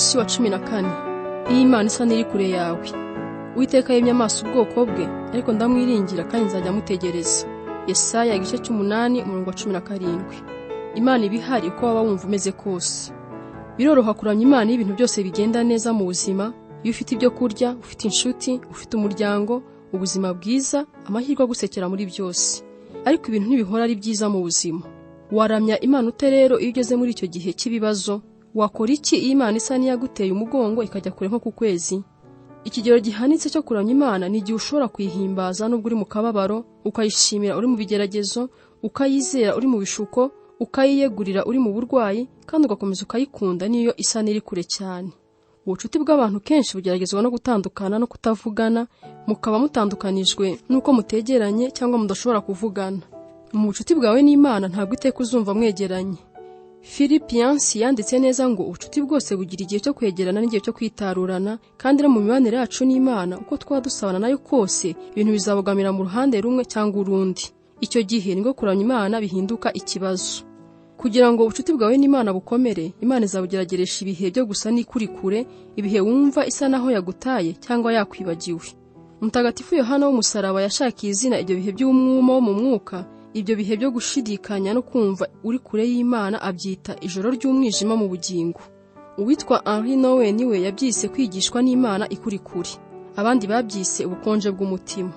Umunsi wa 14. Iyo Imana isa n'iri kure yawe. Uwiteka yimye amaso ubwoko bwe, ariko ndamwiringira kandi nzajya mutegereza. Yesaya igice cy'umunani umurongo wa 17. Imana iba ihari uko waba wumva umeze kose. Biroroha kuramya Imana iyo ibintu byose bigenda neza mu buzima, iyo ufite ibyo kurya, ufite inshuti, ufite umuryango, ubuzima bwiza, amahirwe agusekera muri byose. Ariko ibintu ntibihora ari byiza mu buzima. Waramya Imana ute rero iyo ugeze muri icyo gihe cy'ibibazo? Wakora iki iyo Imana isa n'iyaguteye umugongo ikajya kure nko ku kwezi? Ikigero gihanitse cyo kuramya Imana ni igihe ushobora kuyihimbaza nubwo uri mu kababaro, ukayishimira uri mu bigeragezo, ukayizera uri mu bishuko, ukayiyegurira uri mu burwayi, kandi ugakomeza ukayikunda n'iyo isa n'iri kure cyane. Ubucuti bw'abantu kenshi bugeragezwa no gutandukana no kutavugana, mukaba mutandukanijwe n'uko mutegeranye cyangwa mudashobora kuvugana. Mu bucuti bwawe n'Imana ntabwo iteka uzumva mwegeranye. Philippians yanditse neza ngo ubucuti bwose bugira igihe cyo kwegerana n'igihe cyo kwitarurana, kandi no mu mibanire yacu n'Imana uko twaba dusabana nayo kose ibintu bizabogamira mu ruhande rumwe cyangwa urundi. Icyo gihe nibwo kuramya Imana bihinduka ikibazo. Kugira ngo ubucuti bwawe n'Imana bukomere, Imana izabugerageresha ibihe byo gusa n'ikuri kure, ibihe wumva isa naho yagutaye cyangwa yakwibagiwe. Mutagatifu Yohana w'umusaraba yashakiye izina ibyo bihe by'umwuma wo mu mwuka, ibyo bihe byo gushidikanya no kumva uri kure y'Imana abyita ijoro ry'umwijima mu bugingo. Uwitwa Henri Nouwen we yabyise kwigishwa n'Imana ikuri kure. Abandi babyise ubukonje bw'umutima.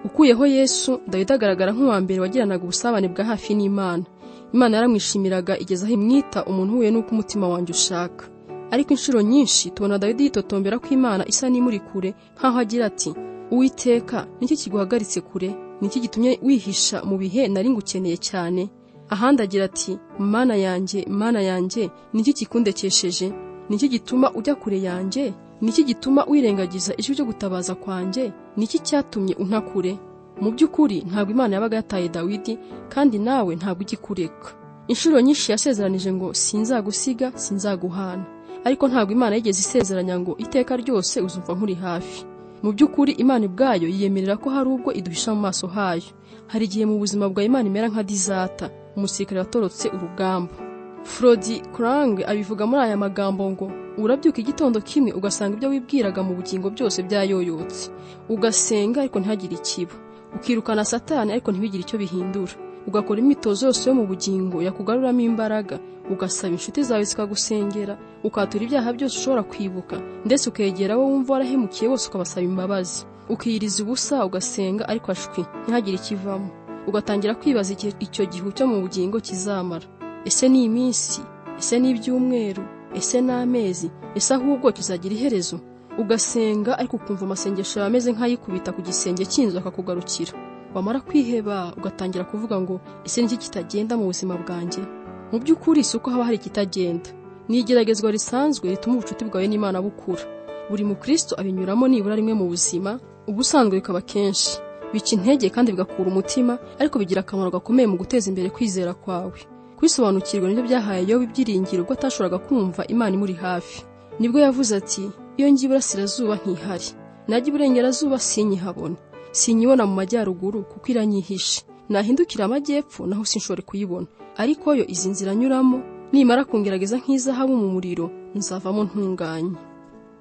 Ukuyeho Yesu, Dawidi agaragara nk'uwa mbere wagiranaga ubusabane bwa hafi n'Imana. Imana yaramwishimiraga igeza aho imwita umuntu uhuye n'uko umutima wanjye ushaka. Ariko inshuro nyinshi tubona Dawidi yitotombera ko Imana isa n'imuri kure, nk'aho agira ati: Uwiteka, niki kiguhagaritse kure? Niki gitumye wihisha mu bihe nari ngukeneye cyane? Ahandi agira ati: Mana yanjye, Mana yanjye, niki kikundekesheje? Niki gituma ujya kure yanjye? Niki gituma wirengagiza ijwi ryo gutabaza kwanjye? Niki cyatumye unta kure? Mu by'ukuri ntabwo Imana yabaga yataye Dawidi, kandi nawe ntabwo igikureka. Inshuro nyinshi yasezeranije ngo sinzagusiga, sinzaguhana. Ariko ntabwo Imana yigeze isezeranya ngo iteka ryose uzumva nkuri hafi. Mu by'ukuri Imana ubwayo yiyemerera ko hari ubwo iduhisha mu maso hayo. Hari igihe mu buzima bwa Imana imera nka Dizata, umusirikare watorotse urugamba. Frodi Krang abivuga muri aya magambo ngo: urabyuka igitondo kimwe ugasanga ibyo wibwiraga mu bugingo byose byayoyotse. Ugasenga ariko ntihagire ikiba. Ukirukana Satani ariko ntibigire icyo bihindura. Ugakora imyitozo yose yo mu bugingo yakugaruramo imbaraga, ugasaba inshuti zawe zikagusengera, ukatura ibyaha byose ushobora kwibuka, ndetse ukegera abo wumva warahemukiye bose ukabasaba imbabazi. Ukiyiriza ubusa ugasenga ariko ashwi ntihagire ikivamo. Ugatangira kwibaza igihe icyo gihu cyo mu bugingo kizamara. Ese ni iminsi? Ese ni ibyumweru? Ese ni amezi? Ese ahubwo kizagira iherezo? Ugasenga ariko ukumva amasengesho yawe ameze nk'ayikubita ku gisenge cy'inzu akakugarukira. Wamara kwiheba ugatangira kuvuga ngo ese niki kitagenda mu buzima bwanjye? Mu by'ukuri si uko haba hari ikitagenda. Ni igeragezwa risanzwe rituma ubucuti bwawe n'Imana bukura. Buri mukristo abinyuramo nibura rimwe mu buzima, ubusanzwe bikaba kenshi. Bica intege kandi bigakura umutima, ariko bigira akamaro gakomeye mu guteza imbere kwizera kwawe. Kwisobanukirwa nibyo byahaye Yobu ibyiringiro ubwo atashoboraga kumva Imana imuri hafi. Nibwo yavuze ati: iyo ngiye iburasirazuba ntihari, najya iburengerazuba sinyihabona, sinyibona mu majyaruguru kuko iranyihishe, nahindukira amajyepfo naho sinshobore kuyibona. Ariko yo izi nzira nyuramo, nimara kungerageza nk'izahabu mu muriro, nzavamo ntunganye.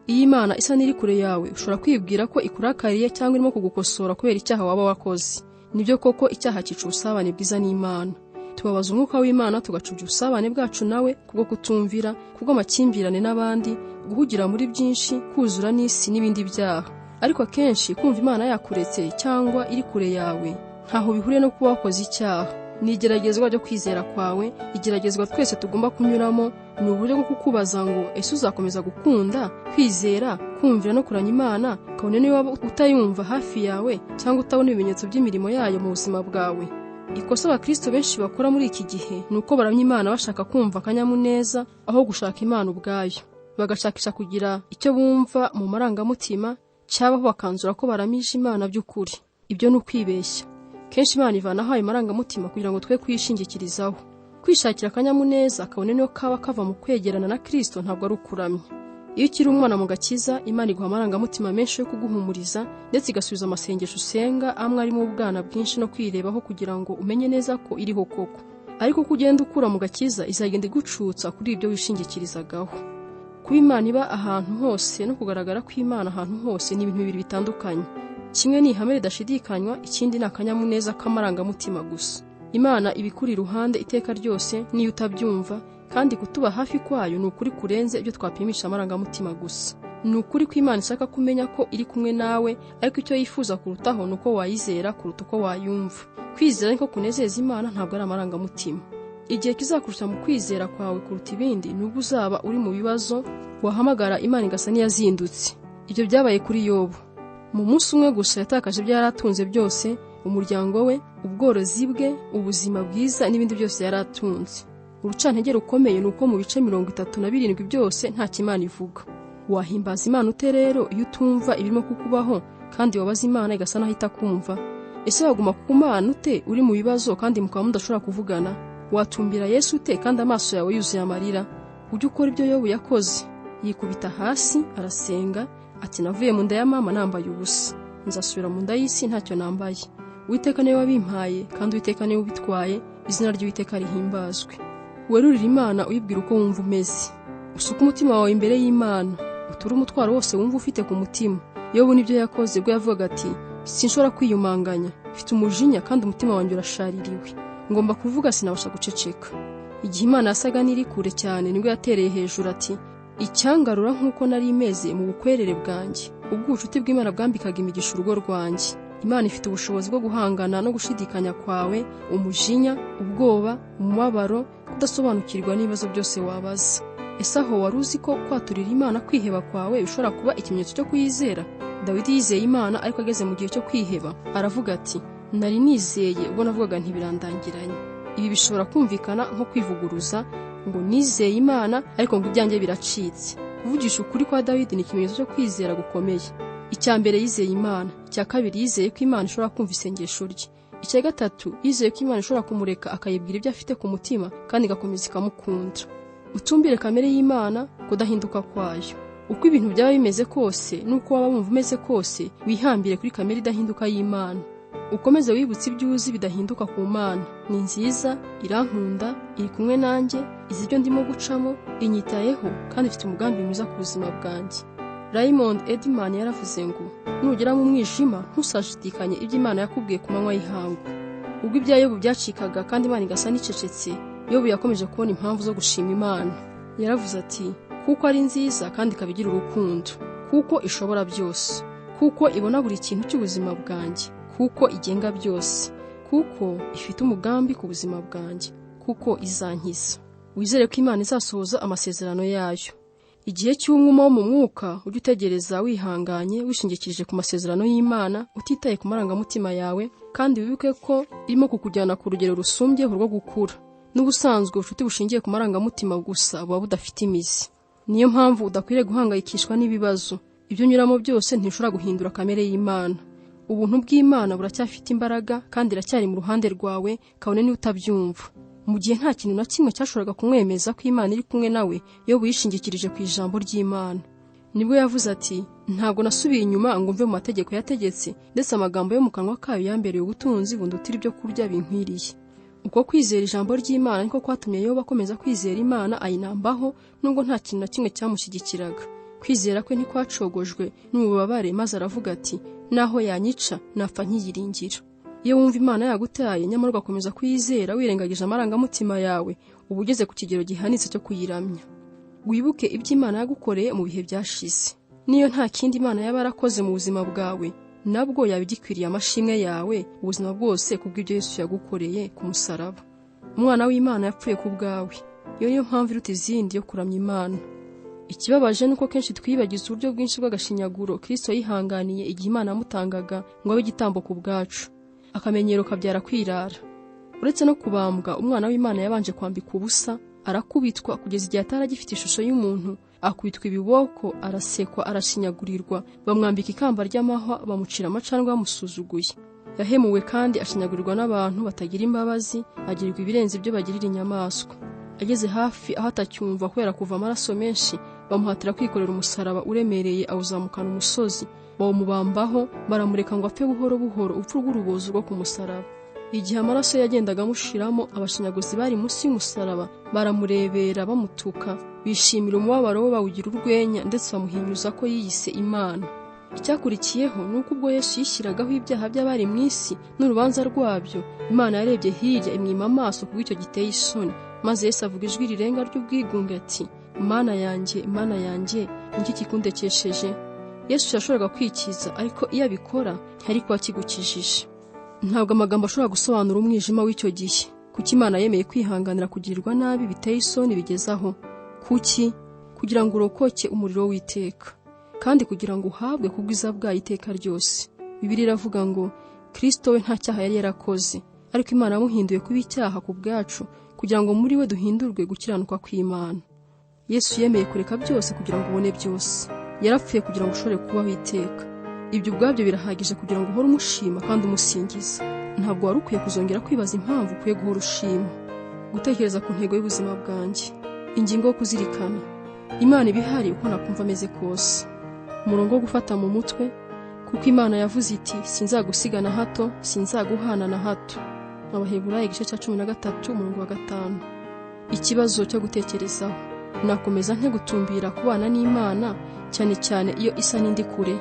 Iyo Imana isa n'iri kure yawe, ushobora kwibwira ko ikurakariye cyangwa irimo kugukosora kubera icyaha waba wakoze. Nibyo koko icyaha cyica ubusabane bwiza n'Imana. Tubabaza umwuka w'Imana tugacubya ubusabane bwacu nawe kubwo kutumvira, kubw'amakimbirane n'abandi, guhugira muri byinshi, kuzura n'isi n'ibindi byaha. Ariko akenshi kumva Imana yakuretse cyangwa iri kure yawe ntaho bihuriye no kuba wakoze icyaha. Ni igeragezwa ryo kwizera kwawe, igeragezwa twese tugomba kunyuramo. Ni uburyo bwo kukubaza ngo ese uzakomeza gukunda, kwizera, kumvira no kuramya Imana, kabone niba waba utayumva hafi yawe cyangwa utabona ibimenyetso by'imirimo yayo mu buzima bwawe. Ikosa abakristo benshi bakora muri iki gihe ni uko baramya Imana bashaka kumva akanyamuneza aho gushaka Imana ubwayo. Bagashakisha kugira icyo bumva mu marangamutima cyabaho bakanzura ko baramije Imana by'ukuri. Ibyo ni ukwibeshya. Kenshi Imana ivanaho ayo marangamutima kugira ngo twe kuyishingikirizaho. Kwishakira akanyamuneza kabone niyo kaba kava mu kwegerana na Kristo ntabwo ari ukuramya. Iyo ukiri umwana mu gakiza, Imana iguha amarangamutima menshi yo kuguhumuriza, ndetse igasubiza amasengesho usenga amwe arimo ubwana bwinshi no kwirebaho kugira ngo umenye neza ko iriho koko. Ariko uko ugenda ukura mu gakiza, izagenda igucutsa kuri ibyo wishingikirizagaho. Kuba Imana iba ahantu hose no kugaragara kw'Imana ahantu hose ni ibintu bibiri bitandukanye. Kimwe ni ihame ridashidikanywa, ikindi ni akanyamuneza k'amarangamutima gusa. Imana ibikuri iruhande iteka ryose niyo utabyumva, kandi kutuba hafi kwayo ni ukuri kurenze ibyo twapimisha amarangamutima gusa. Ni ukuri ko Imana ishaka kumenya ko iri kumwe nawe, ariko icyo yifuza kurutaho ni uko wayizera kuruta uko wayumva. Kwizera niko kunezeza Imana, ntabwo ari amarangamutima. Igihe kizakurusha mu kwizera kwawe kuruta ibindi nubwo uzaba uri mu bibazo, wahamagara Imana igasa n'iyazindutse. Ibyo byabaye kuri Yobu. Mu munsi umwe gusa yatakaje ibyo yari atunze byose, umuryango we, ubworozi bwe, ubuzima bwiza n'ibindi byose yari atunze. Urucantege rukomeye ni uko mu bice 37 byose nta Imana ivuga. Wahimbaza Imana ute rero iyo utumva ibirimo kukubaho, kandi wabaza Imana igasa naho itakumva? Ese waguma ku Mana ute uri mu bibazo kandi mukaba mudashobora kuvugana? Watumbira Yesu ute kandi amaso yawe yuzuye amarira? Ujye ukora ibyo Yobu yakoze. Yikubita hasi arasenga ati: navuye mu nda ya mama nambaye ubusa, nzasubira mu nda y'isi ntacyo nambaye. Uwiteka niwe wabimpaye kandi Uwiteka niwe ubitwaye, izina ry'Uwiteka rihimbazwe. Werurire Imana uyibwira uko wumva umeze. Usuke umutima wawe imbere y'Imana, uture umutwaro wose wumva ufite ku mutima. Yobu nibyo yakoze ubwo yavugaga ati: sinshobora kwiyumanganya, mfite umujinya kandi umutima wanjye urashaririwe, ngomba kuvuga sinabasha guceceka. Igihe Imana yasaga n'iri kure cyane nibwo yatereye hejuru ati: icyangarura nk'uko nari imeze mu bukwerere bwanjye, ubwo ubucuti bw'Imana bwambikaga imigisha urugo rwanjye. Imana ifite ubushobozi bwo guhangana no gushidikanya kwawe, umujinya, ubwoba, umubabaro, kudasobanukirwa n'ibibazo byose wabaza. Ese aho wari uzi ko kwaturira Imana kwiheba kwawe bishobora kuba ikimenyetso cyo kuyizera? Dawidi yizeye Imana, ariko ageze mu gihe cyo kwiheba aravuga ati: nari nizeye ubwo navugaga ntibirandangiranye. Ibi bishobora kumvikana nko kwivuguruza, ngo nizeye Imana ariko ngo ibyanjye biracitse. Kuvugisha ukuri kwa Dawidi ni ikimenyetso cyo kwizera gukomeye. Icya mbere yizeye Imana, icya kabiri yizeye ko Imana ishobora kumva isengesho rye, icya gatatu yizeye ko Imana ishobora kumureka akayibwira ibyo afite ku mutima kandi igakomeza ikamukunda. Utumbire kamere y'Imana, kudahinduka kwayo. Uko ibintu byaba bimeze kose n'uko waba wumva umeze kose, wihambire kuri kamere idahinduka y'Imana. Ukomeze wibutse ibyo uzi bidahinduka ku Mana. Ni nziza, irankunda, iri kumwe nanjye, izi ibyo ndimo gucamo, inyitayeho kandi ifite umugambi mwiza ku buzima bwanjye. Raymond Edman yaravuze ngo: nugera mu mwijima ntusashidikanye ibyo Imana yakubwiye ku manywa y'ihangu. Ubwo ibya Yobu byacikaga kandi Imana igasa n'icecetse, Yobu yakomeje kubona impamvu zo gushima Imana. Yaravuze ati: kuko ari nziza kandi ikaba igira urukundo, kuko ishobora byose, kuko ibona buri kintu cy'ubuzima bwanjye, kuko igenga byose, kuko ifite umugambi ku buzima bwanjye, kuko izankiza. Wizere ko Imana izasohoza amasezerano yayo. Igihe cy'umwuma wo mu mwuka ujye utegereza wihanganye, wishingikirije ku masezerano y'Imana, utitaye ku marangamutima yawe, kandi wibuke ko irimo kukujyana ku rugero rusumbyeho rwo gukura. N'ubusanzwe ubucuti bushingiye ku marangamutima gusa buba budafite imizi. Niyo mpamvu udakwiriye guhangayikishwa n'ibibazo. Ibyo unyuramo byose ntibishobora guhindura kamere y'Imana. Ubuntu bw'Imana buracyafite imbaraga kandi iracyari mu ruhande rwawe, kabone niba utabyumva. Mu gihe nta kintu na kimwe cyashoboraga kumwemeza ko Imana iri kumwe nawe, Yobu yishingikirije ku ijambo ry'Imana. Nibwo yavuze ati: ntabwo nasubiye inyuma ngo mve mu mategeko yategetse, ndetse amagambo yo mu kanwa kayo yambereye ubutunzi bundutira ibyo kurya binkwiriye. Uko kwizera ijambo ry'Imana niko kwatumye Yobu akomeza kwizera Imana ayinambaho, nubwo nta kintu na kimwe cyamushyigikiraga. Kwizera kwe ntikwacogojwe n'ububabare, maze aravuga ati: naho yanyica napfa nkiyiringira. Iyo wumva Imana yagutaye nyamara ugakomeza kuyizera wirengagije amarangamutima yawe, uba ugeze ku kigero gihanitse cyo kuyiramya. Wibuke ibyo Imana yagukoreye mu bihe byashize. Niyo nta kindi Imana yaba yarakoze mu buzima bwawe, nabwo yaba igikwiriye amashimwe yawe ubuzima bwose kubw'ibyo Yesu yagukoreye ku musaraba. Umwana w'Imana yapfuye ku bwawe. Iyo niyo mpamvu iruta izindi yo kuramya Imana. Ikibabaje nuko kenshi twiyibagiza uburyo bwinshi bw'agashinyaguro Kristo yihanganiye igihe Imana yamutangaga ngo abe igitambo ku bwacu. Akamenyero kabyara kwirara. Uretse no kubambwa, umwana w'Imana yabanje kwambika ubusa, arakubitwa kugeza igihe atari agifite ishusho y'umuntu, akubitwa ibiboko, arasekwa, arashinyagurirwa, bamwambika ikamba ry'amahwa, bamucira amacandwe bamusuzuguye. Yahemuwe kandi ashinyagurirwa n'abantu batagira imbabazi, agirirwa ibirenze ibyo bagirira inyamaswa. Ageze hafi aho atacyumva kubera kuva amaraso menshi, bamuhatira kwikorera umusaraba uremereye awuzamukana umusozi, bawumubambaho, baramureka ngo apfe buhoro buhoro urupfu rw'urubozo rwo ku musaraba. Igihe amaraso yagendaga amushiramo, abashinyaguzi bari munsi y'umusaraba baramurebera bamutuka, Bishimira umubabaro we bawugira urwenya, ndetse bamuhinyuza ko yiyise Imana. Icyakurikiyeho ni uko ubwo Yesu yishyiragaho ibyaha by'abari mu isi n'urubanza rwabyo, Imana yarebye hirya imwima amaso kubw'icyo giteye isoni. Maze Yesu avuga ijwi rirenga ry'ubwigunge ati: "Mana yanjye, Mana yanjye, niki kikundekesheje?" Yesu yashoboraga kwikiza, ariko iyo abikora ntiyari kuba akigukijije. Ntabwo amagambo ashobora gusobanura umwijima w'icyo gihe. Kuki Imana yemeye kwihanganira kugirirwa nabi biteye isoni bigezaho? Kuki? Kugira ngo urokoke umuriro w'iteka, kandi kugira ngo uhabwe ku bwiza bwayo iteka ryose. Bibiliya iravuga ngo Kristo we nta cyaha yari yarakoze, ariko Imana yamuhinduye kuba icyaha ku bwacu, kugira ngo muri we duhindurwe gukiranuka kw'Imana. Yesu yemeye kureka byose kugira ngo ubone byose. Yarapfuye kugira ngo ushobore kubaho iteka. Ibyo ubwabyo birahagije kugira ngo uhore umushima kandi umusingiza. Ntabwo wari ukwiye kuzongera kwibaza impamvu ukwiye guhora ushima. Gutekereza ku ntego y'ubuzima bwanjye. Ingingo yo kuzirikana. Imana iba ihari uko nakumva ameze kose. Umurongo wo gufata mu mutwe, kuko Imana yavuze iti: "Sinzagusiga na hato, sinzaguhana na hato." Abaheburayo igice cya 13 umurongo wa 5. Ikibazo cyo gutekerezaho. Nakomeza nte gutumbira kubana n'Imana, cyane cyane iyo isa n'indi kure?